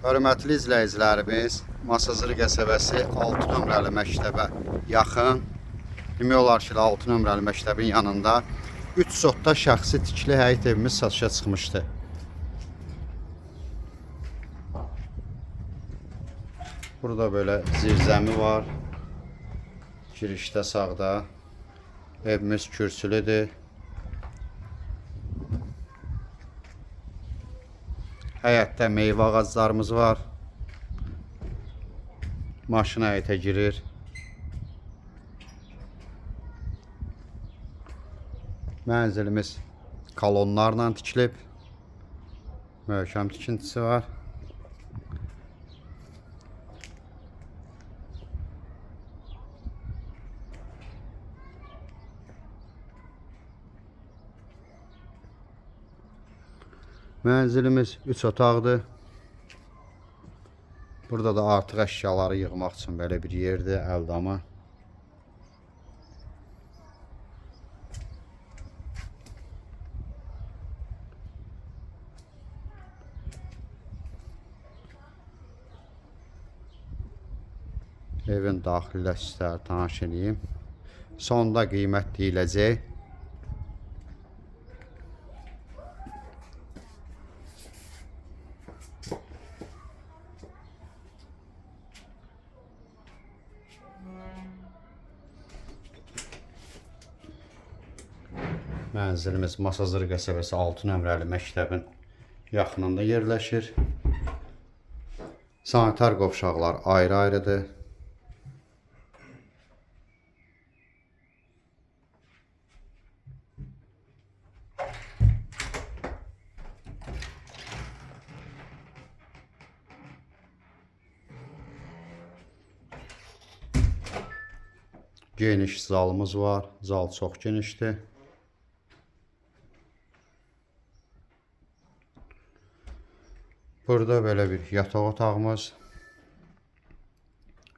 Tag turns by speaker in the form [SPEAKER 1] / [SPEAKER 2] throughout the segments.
[SPEAKER 1] Hörmətli izləyicilərimiz, Masazır qəsəbəsi 6 nömrəli məktəbə yaxın, demək olar ki, 6 nömrəli məktəbin yanında 3 sotda şəxsi tikili həyət evimiz satışa çıxmışdı. Burada belə zirzəmi var. Girişdə sağda. Evimiz kürsülüdür. Həyətdə meyvə ağaclarımız var. Maşın həyətə girir. Mənzilimiz kolonlarla tikilib. Möhkəm tikintisi var. Mənzilimiz 3 otaqdır. Burada da artıq əşyaları yığmaq üçün belə bir yerdir, əldamı. Evin daxilində sizləri tanış eləyim. Sonda qiymət deyiləcək. Mənzilimiz Masazır qəsəbəsi 6 nömrəli məktəbin yaxınında yerləşir. Sanitar qovşaqlar ayrı-ayrıdır. Geniş zalımız var. Zal çox genişdir. Burada belə bir yataq otağımız.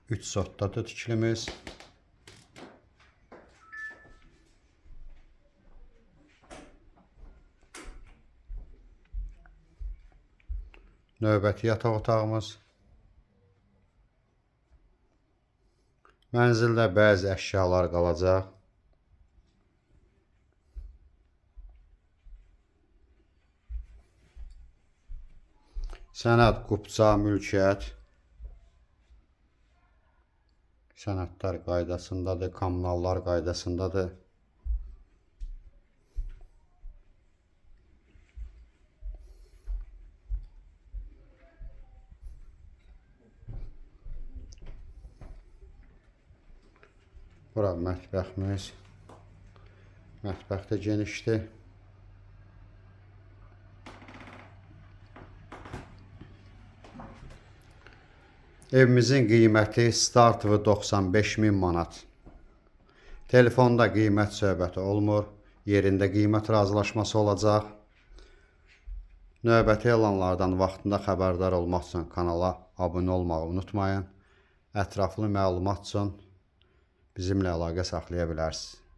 [SPEAKER 1] 3 sotdadır tikilimiz. Növbəti yataq otağımız. Mənzildə bəzi əşyalar qalacaq. Sənəd, qupça, mülkiyyət. Sənədlər qaydasındadır, kommunallar qaydasındadır. Bura mətbəximiz. Mətbəx də genişdir. Evimizin qiyməti startovu 95 min manat. Telefonda qiymət söhbəti olmur. Yerində qiymət razılaşması olacaq. Növbəti elanlardan vaxtında xəbərdar olmaq üçün kanala abunə olmağı unutmayın. Ətraflı məlumat üçün bizimlə əlaqə saxlaya bilərsiniz.